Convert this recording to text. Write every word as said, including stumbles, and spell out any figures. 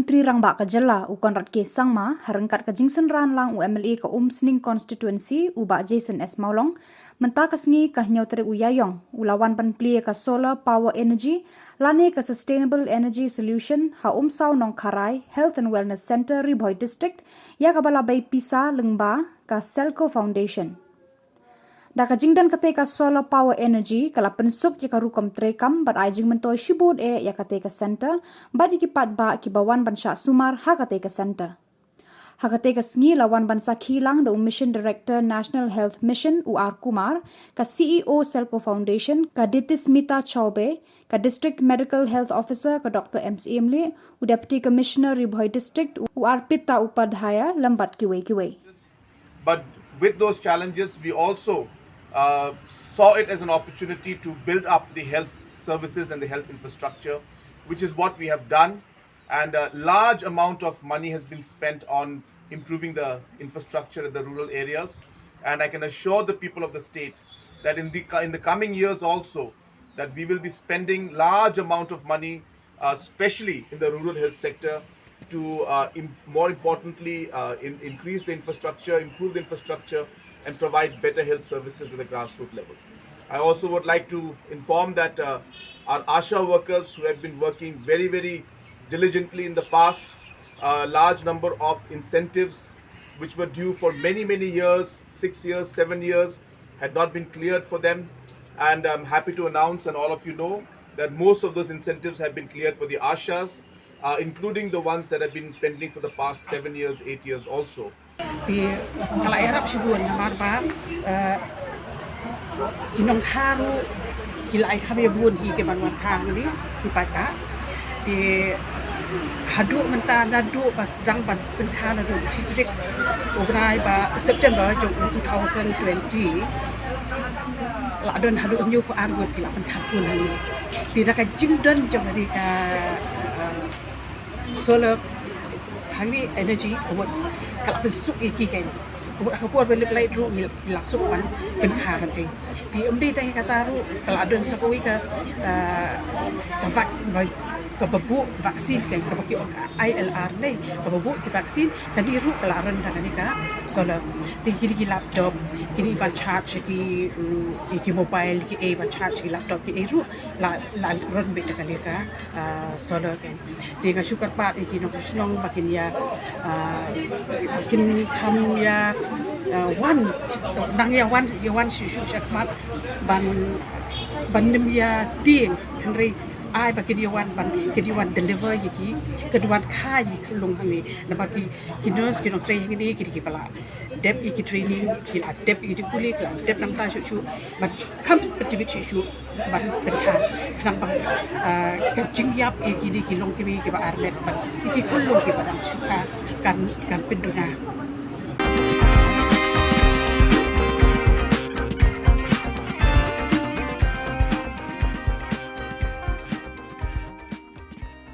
Trai Rangbah ka jylla u Conrad K Sangma, ha ryngkat ka jingsynran lang u M L A ka Umsning Constituency u Bah Jason S Mawlong, mynta ka sngi ka hynñiew tarik u Ïaïong, u la wan ban plie ïa ka solar power energy, lane ka sustainable energy solution, ha Umsaw Nongkharai, Health and Wellness Centre, Ri Bhoi District, ïa kaba la bei pisa lyngba ka Selco Foundation. Da ka jingdon katei ka solar power energy, ka la pynsuk ïa ka rukom treikam, bad ai jingmyntoi shibun eh ïa katei ka centre, bad ïa ki paidbah kiba wan ban shah sumar ha katei ka centre. Ha katei ka sngi la wan ban sakhi lang da u Mission Director National Health Mission u R Kumar, ka C E O Selco Foundation, ka Ditismita Chaube, ka District Medical Health Officer ka Doctor M C Emily, u Deputy Commissioner Ri Bhoi District u Arpita Upadhyaya, lem bad kiwei kiwei. But with those challenges, we also uh, saw it as an opportunity to build up the health services and the health infrastructure, which is what we have done. And a large amount of money has been spent on improving the infrastructure in the rural areas. And I can assure the people of the state that in the, in the coming years also, that we will be spending large amount of money, uh, especially in the rural health sector, to uh, im- more importantly uh, in- increase the infrastructure, improve the infrastructure, and provide better health services at the grassroots level. I also would like to inform that uh, our ASHA workers who had been working very, very diligently in the past, a large number of incentives which were due for many, many years, six years, seven years, had not been cleared for them. And I'm happy to announce, and all of you know, that most of those incentives have been cleared for the ASHAs, uh, including the ones that have been pending for the past seven years, eight years also. Te ka la ïarap shibun namar ba, eh, ki nongkha ruh ki la ai kham ïa bun hi ki ban wan kha hangne ki paidbah. Te haduh mynta naduh ba sdang ban pynkha naduh shi tarik u bnai ba September jong u two thousand twenty, la don haduh hynñiew phew ar ngut ki la pynkha khun hangne. Te da ka jingdon jong kane ka, eh, solar hangne energy ka mut ka la pynsuk ïa ki kein. Ka mut ha ka por ba lip light ruh ngi la suk ban pynkha ban ei. Te ym dei tang ïa kata ruh ka la don sa kawei ka, eh, ka vak- ba- kaba buh vaccine kein, kaba ki ong I L R ne, kaba buh ki vaccine, kane ruh ka la run da kane ka solar. Te kine ki laptop, kine ban charge ki, mm, ki mobile, ki ei ban charge ki laptop, ki ei ruh la, la run beit da kane ka, ah, solar kein. Te nga shu kyrpad ïa ki nongshong shnong ba kin ïa, ah, kin kham ïa, ah, wan, nang ïa wan, ïa wan shuh shuh shakhmat ban, ban nym ïa tieng, hynrei ai ba kin ïa wan ban, kin ïa wan deliver ïa ki, kin ïa wan kha ïa ki lung hangne. Namar ki, ki nurse, ki nongtrei hangne, ki dei kiba la dep ïa ki training, ki la dep ïa ki pule, ki la dep nangta shuh shuh ban kham pyntbit shuh shuh ban pynkha. Khnang ba, ah, ka jingïap ïa kine ki longkmie kiba armet bad ïa ki khyllung kiba dang shu kha kan, kan pynduna.